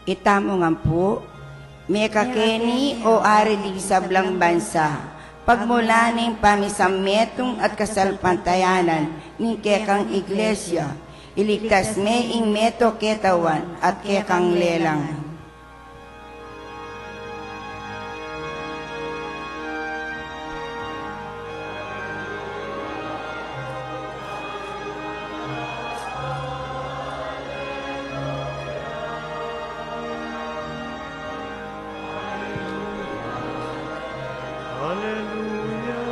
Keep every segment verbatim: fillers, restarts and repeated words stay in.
Itamu ngan pu, mekakeni, o Ari ding sablang bansa, pagmulan ning pamisametung at kasalpantayanan ning kekang Iglesia, iligtas me ing meto ketawan at kekang lelang. Aleluya,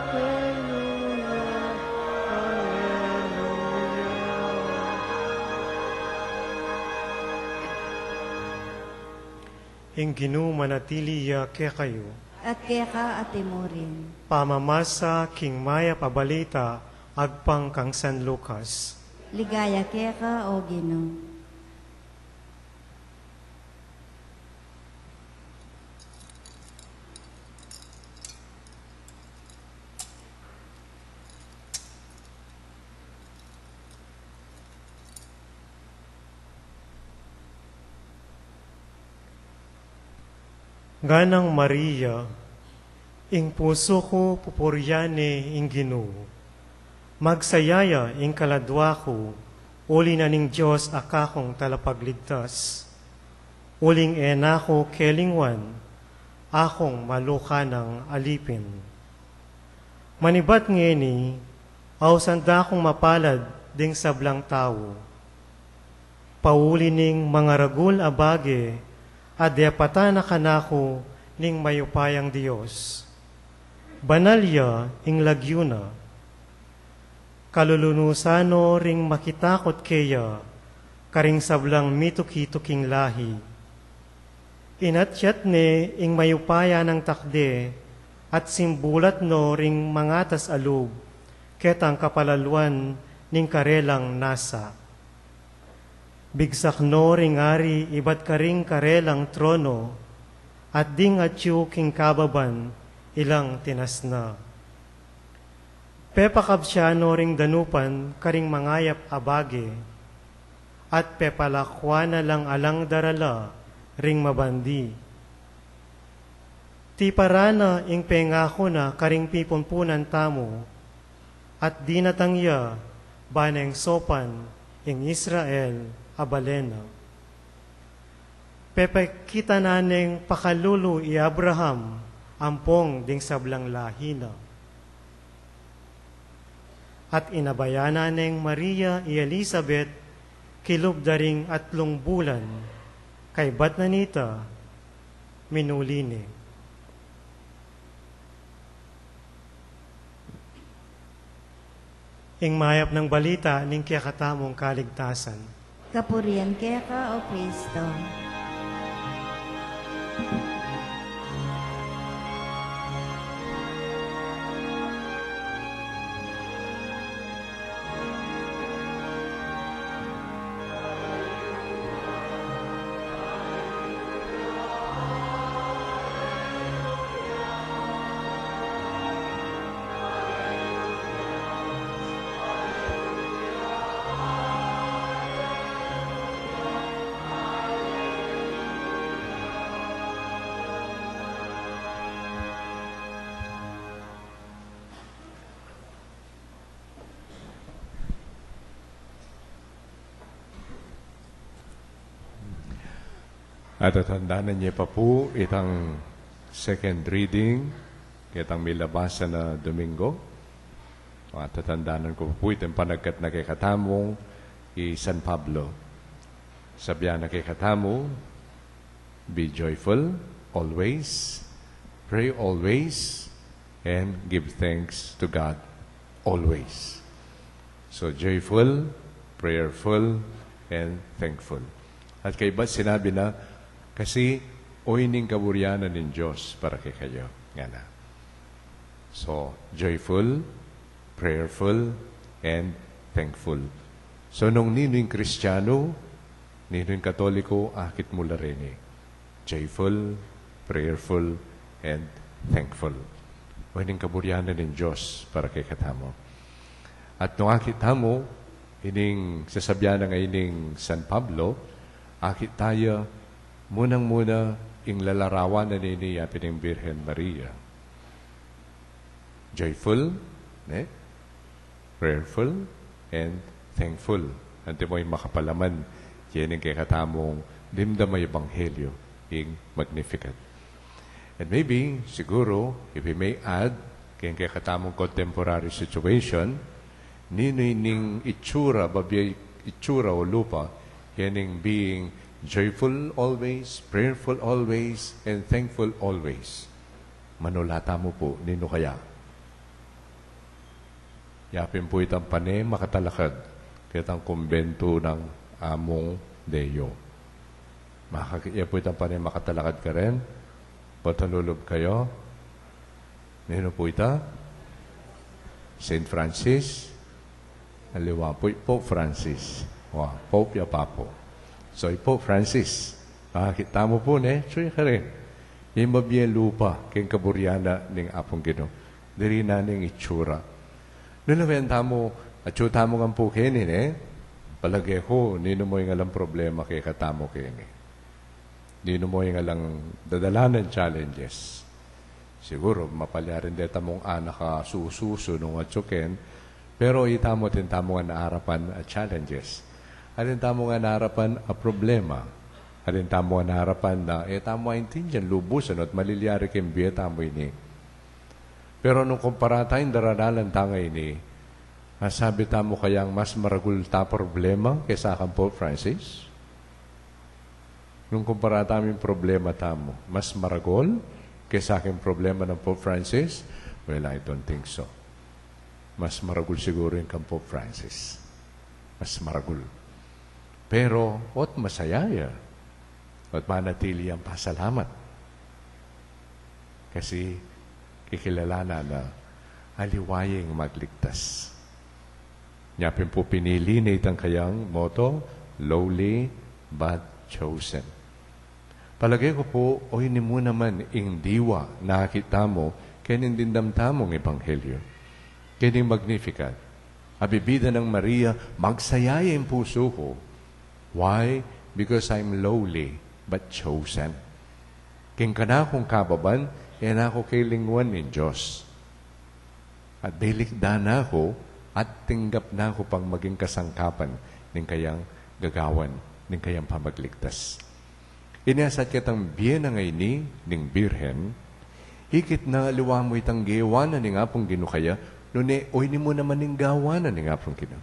aleluya, aleluya. Ing Ginu manatili ya kekayu. At keka antimurin. Pamamasa king mayap a balita agpang kang San Lucas. Ligaya keka, o Ginu. Nganang Maria, ing pusu ku pupurian ne ing Ginu. Magsaya ya ing kaladua ku, uli na ning Dios a kakung Talapagligtas. Uling e na ku kelingwan, akung maluka nang alipin. Manibat ngeni, ausan da kung mapalad ding sablang tau. Pauli ning mangaragul a bage, a depatan na kanaku ning mayupayang Dios. Banal ya ing lagyu na. Kalulunusan no ring makitakut keya, karing sablang mituki-tuking lahi. Inatyat ne ing mayupaya nang takde, at simbulat no ring mangatas a lub, ketang kapalaluan ning karelang nasa. Bigsak no ring ari ibat karing karelang trono, at ding atyu king kababan ilang tinasna. Pepakabsyan no ring danupan karing mangayap a bage, at pepalakwan na lang alang darala ring mabandi. Tiparan na ing pengaku na karing pipumpunan tamu, at dinatang ya, ba neng sopan ing Israel a bale na. Pepakita na neng pakalulu i Abraham ampong ding sablang lahi na. At inabayan na neng Maria i Elisabet kilub da ring atlung bulan, kaybat na nita, minuli ne. Ing mayap nang balita ning kekatamung kaligtasan. Kapurian keka, O Kristo. At tatandanan ye pa pu itang second reading, ketang milabasan a Domingo. At tatandanan ku pa pu itang panagkat na kekatamu i San Pablo. Sabian na kekatamu, "Be joyful always, pray always, and give thanks to God always." So, joyful, prayerful, and thankful. At kaybat sinabi na, "Kasi oyni ing kaburian ning Dios para kekayu," ngana. So, joyful, prayerful, and thankful. So, nung ninu ing Kristiano, ninu ing Katoliko, akit mu la reni. Joyful, prayerful, and thankful. Oyni ing kaburian ning Dios para kekatamu. At nung akit tamu ining sasabian na ngeni ning San Pablo, Akit taya, munang-muna, ing lalarawan na nini ya pin ing Birhen Maria. Joyful, ne? Prayerful, and thankful. Antimo ing makapalaman, yan ing kekatamung dimdam a ebanghelyo, ing Magnificat. And maybe, siguro, if we may add, keng kekatamung contemporary situation, ninu ining itsura, babie itsura o lupa, yan ing being joyful always, prayerful always, and thankful always. Manula tamu pu, ninu kaya? Ya pin pu itang pane makatalakad ketang kumbentu nang Among Deo. Makakit ya pu itang pane makatalakad karin? Patalulub kayu? Ninu pu ita? Saint Francis? Aliwa pu, Pope Francis. Wa, Pope ya pa pu. So, i Pope Francis, makakit tamu pu, ne? Suyu karin. Ing mabie lupa, keng kaburian na ning Apung Ginu. Diri na ning itsura. Nung lawen tamu, atyu tamu ngan pu keni, ne? Palage ku, ninu mu ing alang problema kekatamu keni? Ninu mu ing alang dadalanan, challenges? Siguro, mapalyarin de tamung anak a sususu nung atyu ken, pero itamu atin tamu ngan arapan a challenges. Atin tamu ngan arapan a problema. Atin tamu ngan arapan na e tamu aintindian lubusan at malilyari keng bie tamu ini. Pero nung kumpara tayang daranalan ta ngeni, masabi tamu kayang mas maragul ta problema kesa kang Pope Francis? Nung kumpara tamu ing problema tamu, mas maragul kesa king problema nang Pope Francis? Well, I don't think so. Mas maragul siguro ing kang Pope Francis. Mas maragul. Pero, ot masaya ya. Ot manatili yang pasalamat. Kasi, kikilalanan na, aliwa ya ing magligtas. Nya pin pu pinili na itang kayang motto, lowly but chosen. Palage ku pu, oyni mu naman ing diwa na akit tamu, keng dimdam tamung ebanghelyo. Keng Magnificat. A bibida nang Maria, magsaya ya ing pusu ku. Why? Because I'm lowly but chosen. King kanakung kababan, e na ku kelinguan ning Dios. At bilikdan na ku, at tinggap na ku pang maging kasangkapan ning kayang gagawan, ning kayang pamagligtas. Ini asat ketang bie na ngeni ning Birhen, ikit na aliwa mu itang gewa na ning Apung Ginu kaya, nune oyni mu naman ing gawa na ning Apung Ginu.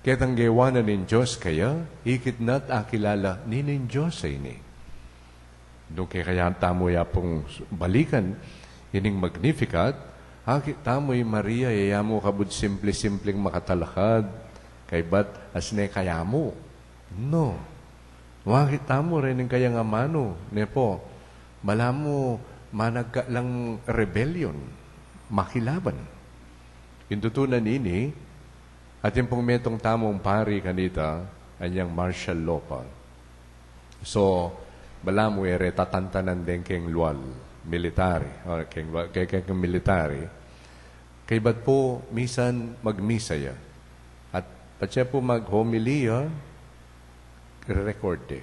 Ketang gewa na ning Dios kaya, ikit na at akilala ninu ing Dios a ini. Nung kekaya tamu ya pung balikan ining Magnificat, akit tamu i Maria, e ya mu kabud simple-simpleng makatalakad, kaybat asne kaya mu. No. Akit tamu reng kayang amanu, ne pu, balamu managka lang rebellion, makilaban. Ing tutu na nini, atin pung metung tamung pari kanita, anyang martial law pa. So, balamu e re tatantanan deng keng lual, military, o keng lual, keng, keng, keng military. Kaybat pu, misan magmisa ya. At patse pu mag-homily ya, re-record de.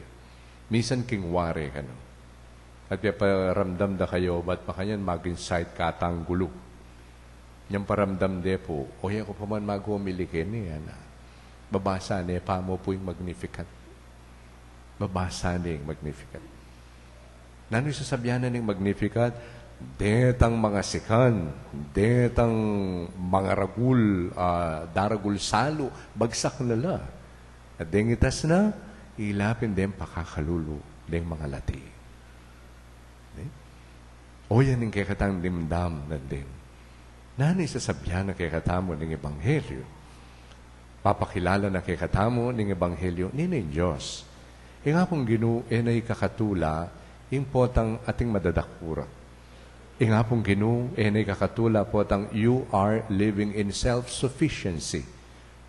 Misan king wari kanu. At piparamdam da kayu, bat makanyan mag-incite katang gulu. Nyang paramdam de pu, o ya ku pa man mag-homily keni, ana. Babasa ne pa mu pu ing Magnificat. Babasa ne ing Magnificat. Nanu ing sasabyan na ning Magnificat? Detang mangasikan, detang mangaragul, ah, daragul salu, bagsak na la. At deng itas na, ila pin deng pakakalulu, deng mangalati. Ne? O yan ing kekatang dimdam na deng. Nanu ing sasabyan na kekatamu ning ebanghelyo? Papakilala na kekatamu ning ebanghelyo, ninu ing Dios. Ing Apung Ginu, e na ikakatula ing potang ating madadakura. Ing Apung Ginu, e na ikakatula potang you are living in self-sufficiency,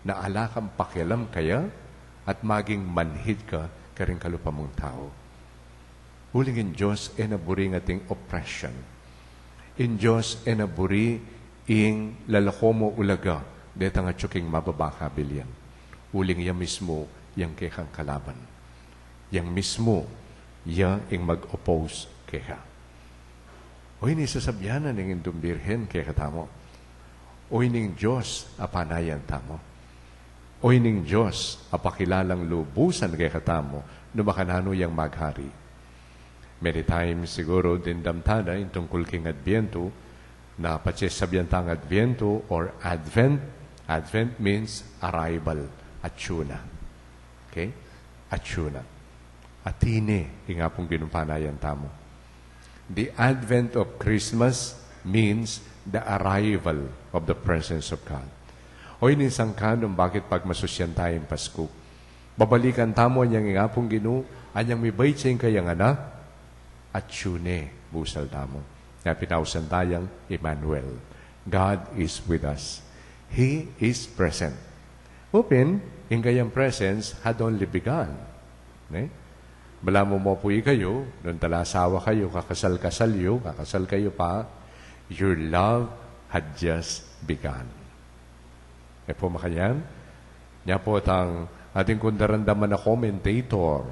na ala kang pakialam kaya at maging manhid ka karing kalupa mung tau. Uling ing Dios e na buri ing ating oppression. Ing Dios e na buri ing lalako mu ulaga detang atyu king mababa kabilian. Uling ya mismu yang kekang kalaban. Yang mismu, ya ing mag-oppose keka. O ini sasabian na ning Indung Birhen kekatamu. O ining Dios a panayan tamu. O ining Dios a pakilalang lubusan kekatamu, nu makananu yang maghari. Many times siguru dimdam ta na ing tungkul king Adbientu, na patse sabian tang Adbientu or Advent. Advent means arrival, atsu na. Okay? Atsu na. Atine ing Apung Ginu panayan tamu. The advent of Christmas means the arrival of the presence of God. O ini ing sangkan nung bakit pagmasusyan taya ing Pasku. Babalikan tamu anyang ing Apung Ginu, anyang mibait ya ing kayang anak, atsu ne busal tamu. Kaya pinausan tayang Emmanuel. God is with us. He is present. Mu pin, ing kayang presence had only begun. Ne? Balamu mu pu ikayu, nung talasawa kayu, kakasal-kasal yu, kakasal kayu pa, your love had just begun. E pu makanyan? Nya pu tang atin kung daramdaman a commentator,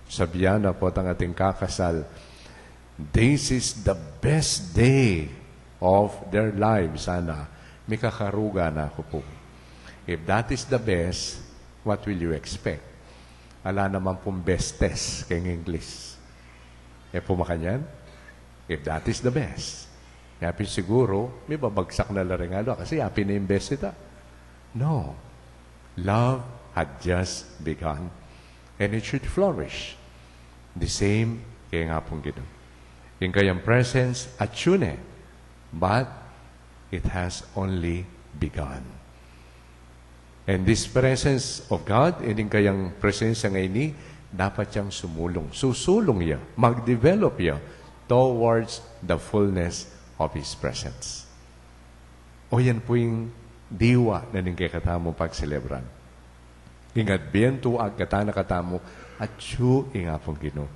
sabian na pu tang atin kakasal, "This is the best day of their lives," sana. Mikakaruga na ku pu. If that is the best, what will you expect? Ala naman pung bestes keng English. E pu makanyan? If that is the best. Yapin siguru, mibabagsak na la ring alwa kasi yapin na ing best ita. No. Love had just begun. And it should flourish. The same keng Apung Ginu. Ing kayang presence atsu ne, but it has only begun. And this presence of God, ining kayang presensya ngeni, dapat yang sumulung. Susulung ya, mag-develop ya towards the fullness of His presence. O yan pu ing diwa na ning kekatamung pagselebran. Ing Adbientu, agkatan na katamu, atsu ing Apung Ginu.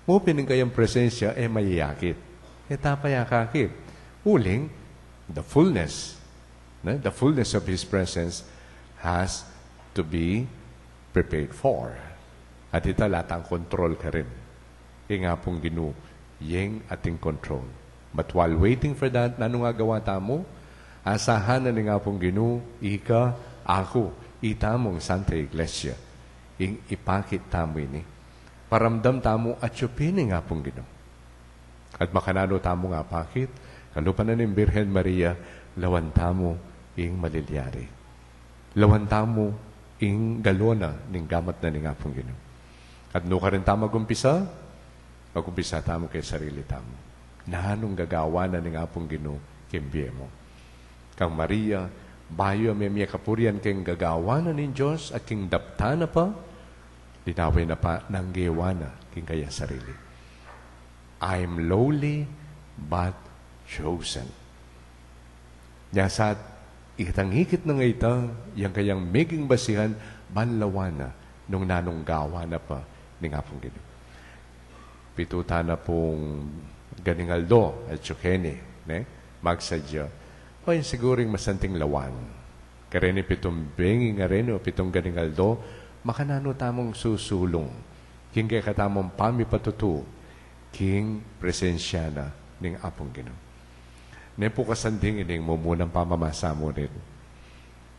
Mu pin ing kayang presensya, e mayayakit. E ta pa yakakit. Uling, the fullness, ne? The fullness of His presence has to be prepared for. At ita la tang control karin. Ing Apung Ginu, yeng ating control. But while waiting for that, nanu ing agawa tamu? Asahan na ning Apung Ginu, ika, aku, itamung Santa Iglesia. Ing ipakit tamu ini. Paramdam tamu atsu pin ing Apung Ginu. At makananu tamung apakit, kalupa na ning Birhen Maria, lawan tamu ing malilyari. Lawan tamu ing galon na ning gamat na ning Apung Ginu. At nukarin tamu magumpisa, magumpisa tamu keng sarili tamu. Nanung gagawan na ning Apung Ginu king bie mu? Kang Maria, bayu a memie kapurian king gagawan na ning Dios at king daptan na pa, linawe na pa nang gewa na king kayang sarili. "I'm lowly but chosen." Nya sa, itang ikit na ngeni ita, yang kayang meging basihan, ban lawan na nung nanung gawan na pa ning Apung Ginu. Pitu tana pung ganing aldo, atsu keni, ne? Magsadya. O, yan siguru ing masanting lawan. Kareni pitung bengi ngareni o pitung ganing aldo, makananu tamung susulung king kekatamung pamipatutu king presensya na ning Apung Ginu. Ne pu kasanding ining mumunang pamamasa mu rin.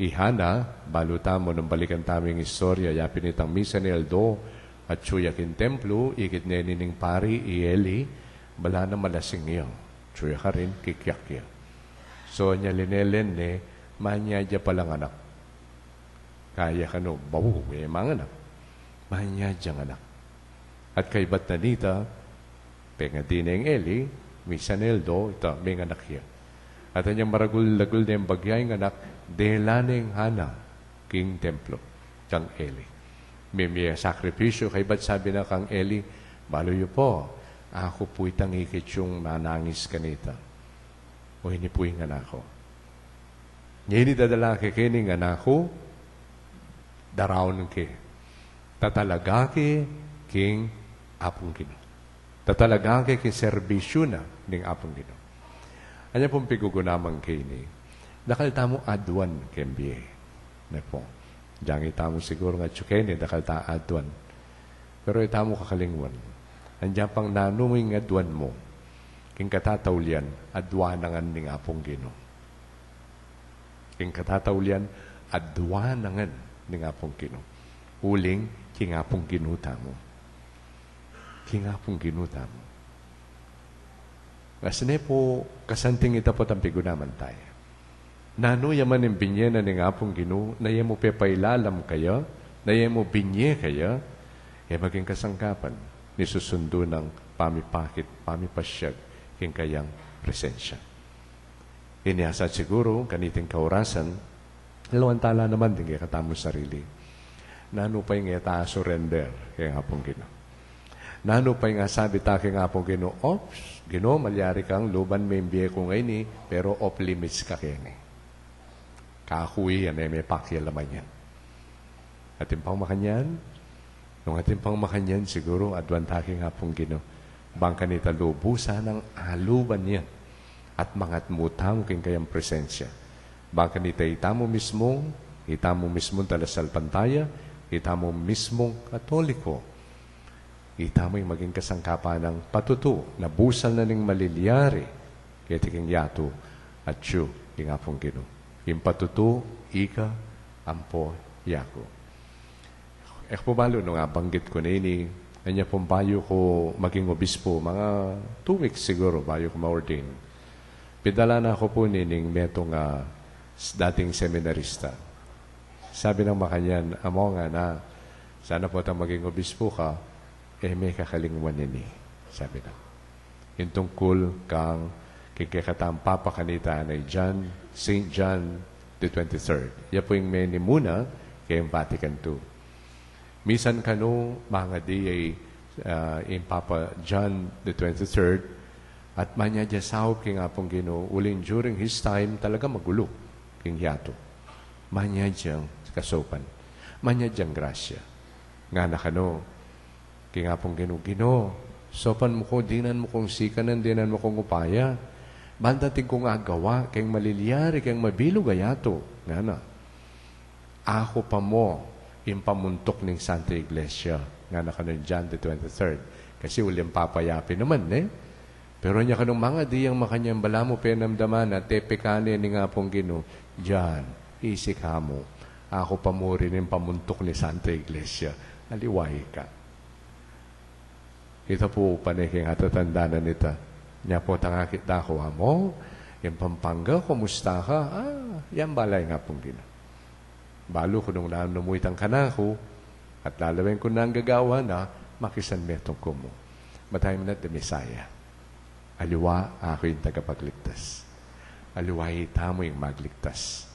I Hana, balu tamu nung balikan tamu ing istorya, yapin itang misa ning aldo, atsu ya king templu, ikit ne ning pari, i Eli, bala na malasing ya. Atsu ya karin, kikyak ya. So, nya linelen ne, manyadya palang anak. Kaya kanu, bawu, e manganak. Manyadyang anak. At kaybat na nita, pengadi neng Eli, misa ning aldo, ita, menganak ya. At anyang maragul-ragul neng bagya ing anak, dela neng Hana king templo, kang Eli. Mimie sakripisyu, kaybat sabi na kang Eli, "Balu yu pu, aku pu itang ikit yung manangis kanita. O, ini pu ing anak ku. Ngeni dadala ke keni ing anak ku, daraun ke. Tatalaga ke king Apung Ginu. Tatalaga ke king serbisyu na ning Apung Ginu." Anya pung pigugunamang keni, dakal tamu aduan keng bie. Ne pu. Jang itamu siguru nga atsu keni, dakal ta aduan. Pero e tamu kakalingwan, andian pang nanu ing aduan mu, king katataulian, aduan na ngan ning Apung Ginu. King katataulian, aduan na ngan ning Apung Ginu. Uling, king Apung Ginu tamu. King Apung Ginu tamu. Kasi ne pu, kasanting ita pu, tampigunaman taya. Nanu ya man ing binye na ning Apung Ginu, na e mu pepailalam kaya, na e mu binye kaya, e maging kasangkapan ning susundu nang pamipakit, pamipasyag, king kayang presensya. Ini asat siguru, kaniting kaurasan, lawan tala naman ding kekatamung sarili. Nanu pa ing e ta surrender king Apung Ginu? Nanu pa ing asabi ta king Apung Ginu, "Ops, Ginu, malyari kang luban me ing bie ku ngeni, pero off limits ka keni. Kaku yan, e me pakialaman yan." Atin pang makanyan? Nung atin pang makanyan, siguru, aduan ta king Apung Ginu. Bang kanita lubusan nang aluban ya. At mangatmu tamu king kayang presensya. Bang kanita itamu mismung, itamu mismung talasalpantaya, itamu mismung Katoliko. Itamu ing maging kasangkapan nang patutu, na busal na ning malilyari keti king yatu, atyu ing Apung Ginu. Ing patutu, ika ampo yaku. E ku pu balu nung abanggit ku na ini, anya pung bayu ku maging obispo, mga two weeks siguru bayu ku ma-ordain. Pidala na ku pu nining metung a s-, dating seminarista. Sabi nang makanyan, "Among, anak, sana pu tang maging obispo ka, e me kakalingwan ini," sabi na. Ing tungkul kang king kekatang Papa kanita, anay John, Saint John the twenty-third. Ya pu ing menimuna keng Vatican two. Misan kanu, mangadi ya, ah, ing Papa John the twenty-third, at manyad ya saup king Apung Ginu, uling during his time, talaga magulu king yatu. Manyad yang kasaupan. Manyad yang grasya. Ngana kanu king Apung Ginu, "Ginu, saupan mu ku, dinan mu kung sikanan, dinan mu kung upaya. Ban dating kung agawa keng malilyari, keng mabilug a yatu," ngana. "Aku pa mu ing pamuntuk ning Santa Iglesia," ngana kanu John the twenty-third. Kasi uling Papa ya pin naman, e? Pero anya kanung mangadi yang makanyan, "Balamu penamdaman na, tepekan ne ning Apung Ginu, John, isi ka mu, aku pa mu rin ing pamuntuk ning Santa Iglesia." Aliwa ika. Ita pu pane king atatandanan nita. Nya pu tang akit da ku, "Among, ing Pampanga, kumusta ka?" "Ah, yan bala ing Apung Ginu. Balu ku nung nanu mu itang kanaku, at lalawen ku nang gagawan na, makisanmetung ku mu." Matay mu na, the Messiah. Aliwa aku ing tagapagligtas. Aliwa itamu ing magligtas.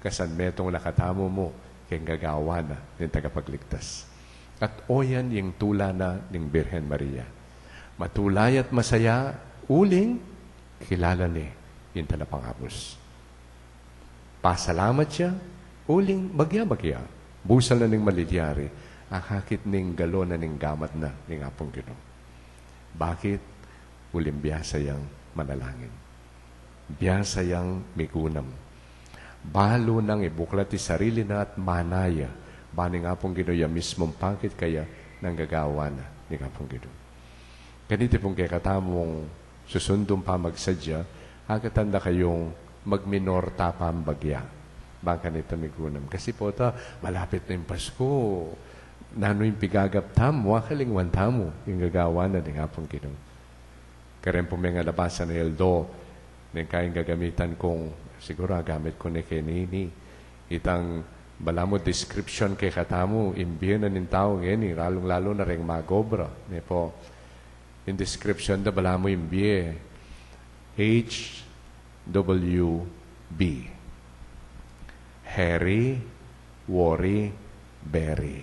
Kasanmetung na katamu mu keng gagawan na ning tagapagligtas. At oyan ing tula na ning Birhen Maria. Matulay at masaya, uling kilala ne ing Talapangabus. Pasalamat ya, uling bagya-bagya, busal na ning malilyari, akakit ning galon na ning gamat na ning Apung Ginu. Bakit? Uling biasa yang manalangin. Biasa yang migunam. Balu nang ibuklat ing sarili na at manaya, ba ning Apung Ginu ya mismung pakit kaya nang gagawan na ning Apung Ginu. Kaniti pung kekatamung susundung pamagsadya, akatan da kayung magminor ta pang bagya. Bang kanita migunam. Kasi pu ta, malapit na ing Pasku, nanu ing pigagap tamu, akalingwan tamu ing gagawan na ning Apung Ginu. Karen pu meng alabasan a Eldo, neng kayang gagamitan kung, siguru agamit ku ne kanini, itang balamu description kekatamu, ing bie na ning tau ngeni, lalung-lalu na reng mag-obra, ne pu. Ing description da balamu ing bie, H W B. Hurry, worry, bury.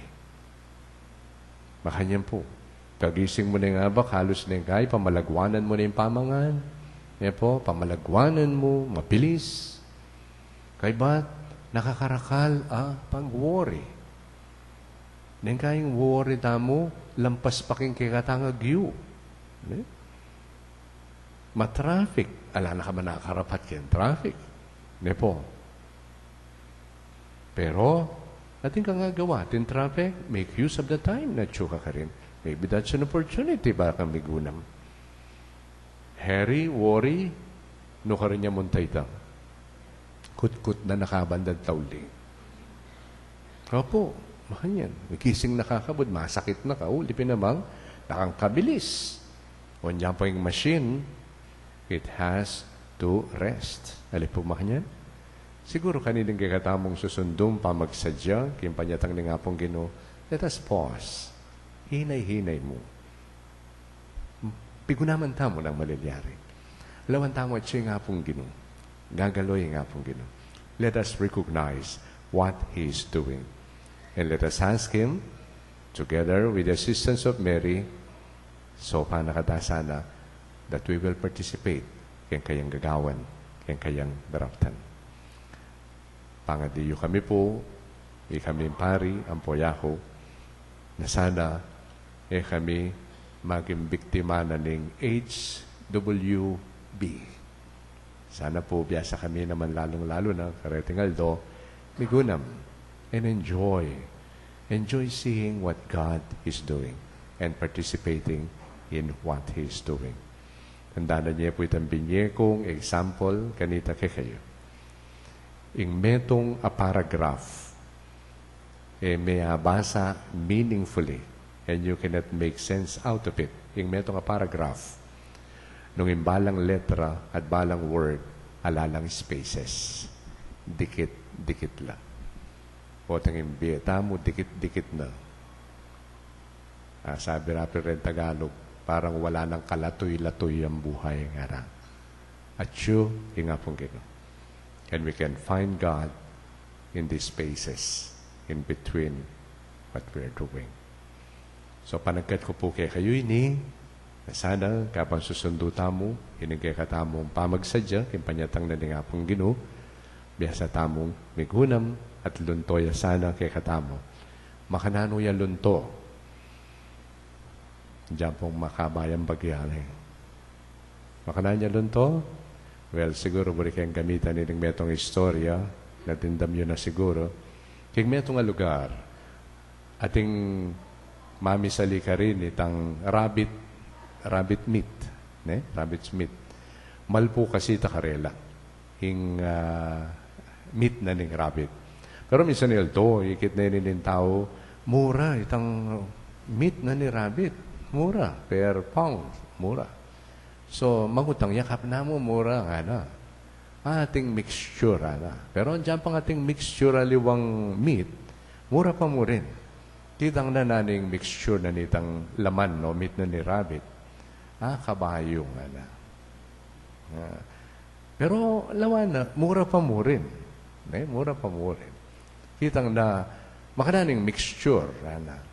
Makanyan pu. Kagising mu neng abak, halus neng kay, pamalagwanan mu neng pamangan. Ne pu, pamalagwanan mu, mabilis. Kaybat, nakakarakal a pag-worry. Neng kayang worry tamu, lampas pa king kekatang agyu. Ne? Ma-traffic, ala na ka man nakarapat keng traffic. Ne pu. Pero, atin kang agawa, atin traffic, make use of the time na atyu ka karin. Maybe that's an opportunity para kang migunam. Heri, wari, nukarin ya munta ita. Kutkut na na kabang tauli. Opu, makanyan. Migising na ka kabud, masakit na ka, uli pin namang nakang kabilis. Onya pa ing machine, it has to rest. Ali pu makanyan? Siguru kanining kekatamung susundung pamagsadya king panyatang ning Apung Ginu, let us pause. Hinay-hinay mu. Pigunaman tamu nang malilyari. Lawan tamu atyu ing Apung Ginu. Gagalo ing Apung Ginu. Let us recognize what He is doing. And let us ask Him, together with the assistance of Mary, saupan na kata sana that we will participate keng kayang gagawan, keng kayang daraptan. Pangadi yu kami pu, ikaming pari, ampo yaku, na sana e kami maging biktima na ning H W B. Sana pu biasa kami naman, lalung-lalu na kareting aldo, migunam and enjoy. Enjoy seeing what God is doing and participating in what He is doing. Tandanan ye pu itang binye kung example kanita kekayu. Ing metung a paragraph, e mabasa meaningfully, and you cannot make sense out of it. Ing metung a paragraph, nung ing balang letra at balang word, ala lang spaces. Dikit-dikit la. Potang ing bie tamu, dikit-dikit na. Ah, sabi ra pin reng Tagalog, parang wala nang kalatoy-latoy ang buhay, ngara. Atyu ing Apung Ginu. And we can find God in these spaces, in between what we are doing. So, panagkat ku pu kekayu ini, na sana, kabang susundu tamu ining kekatamung pamagsadya king panyatang na ning Apung Ginu, biasa tamung migunam at lunto ya sana kekatamu. Makananu ya lunto? Diyan pung makabayang bagya, e. Makananu ya lunto? Well, siguru buri keng gamitan ining metung istorya, natimdam yu na siguru. King metung a lugar, ating mamisali karin itang rabbit, rabbit meat, ne? Rabbit's meat. Mal pu kasi ita karela ing, ah, meat na ning rabbit. Pero minsan aldo, ikit na ini ning tau, mura itang meat na ni rabbit. Mura, per pound, mura. So, mangutang ya, "Kapin namu mura?" ngana. "Ating mixture," ngana. Pero diyan pang ating mixture aliwang meat, mura pa mu rin. Kitang na naning mixture na nitang laman o meat na ni rabbit. "Ah, kabayu," ngana. Ah, pero lawan na, mura pa mu rin. Ne? Mura pa mu rin. Kitang na, makananu ing mixture, ngana.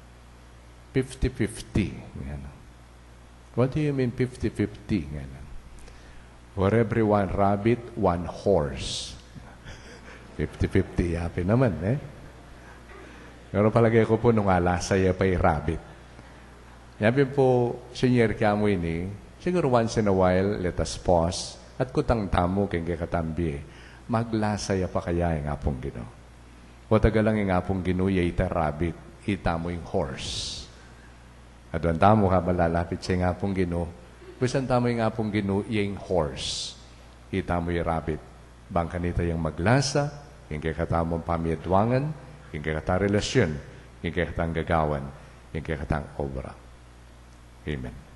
Fifty fifty, ngana. "What do you mean fifty fifty?" ngana. "For every one rabbit, one horse." Fifty fifty ya pin naman, e. Pero palage ku pu nung alasa ya pa ing rabbit. Nya pin pu, sinyer ke mu ini, siguru once in a while, let us pause, at kutang tamu keng kekatang bie, maglasa ya pa kaya ing Apung Ginu? O talagang ing Apung Ginu ya ita rabbit, itamu ing horse? Aduan tamu kabang lalapit sa ing Apung Ginu, busan tamu ing Apung Ginu ya ing horse, itamu ya rabbit. Bang kanita yang maglasa ing kekatamung pamiadwangan, ing kekatang relasyun, ing kekatang gagawan, ing kekatang obra. Amen.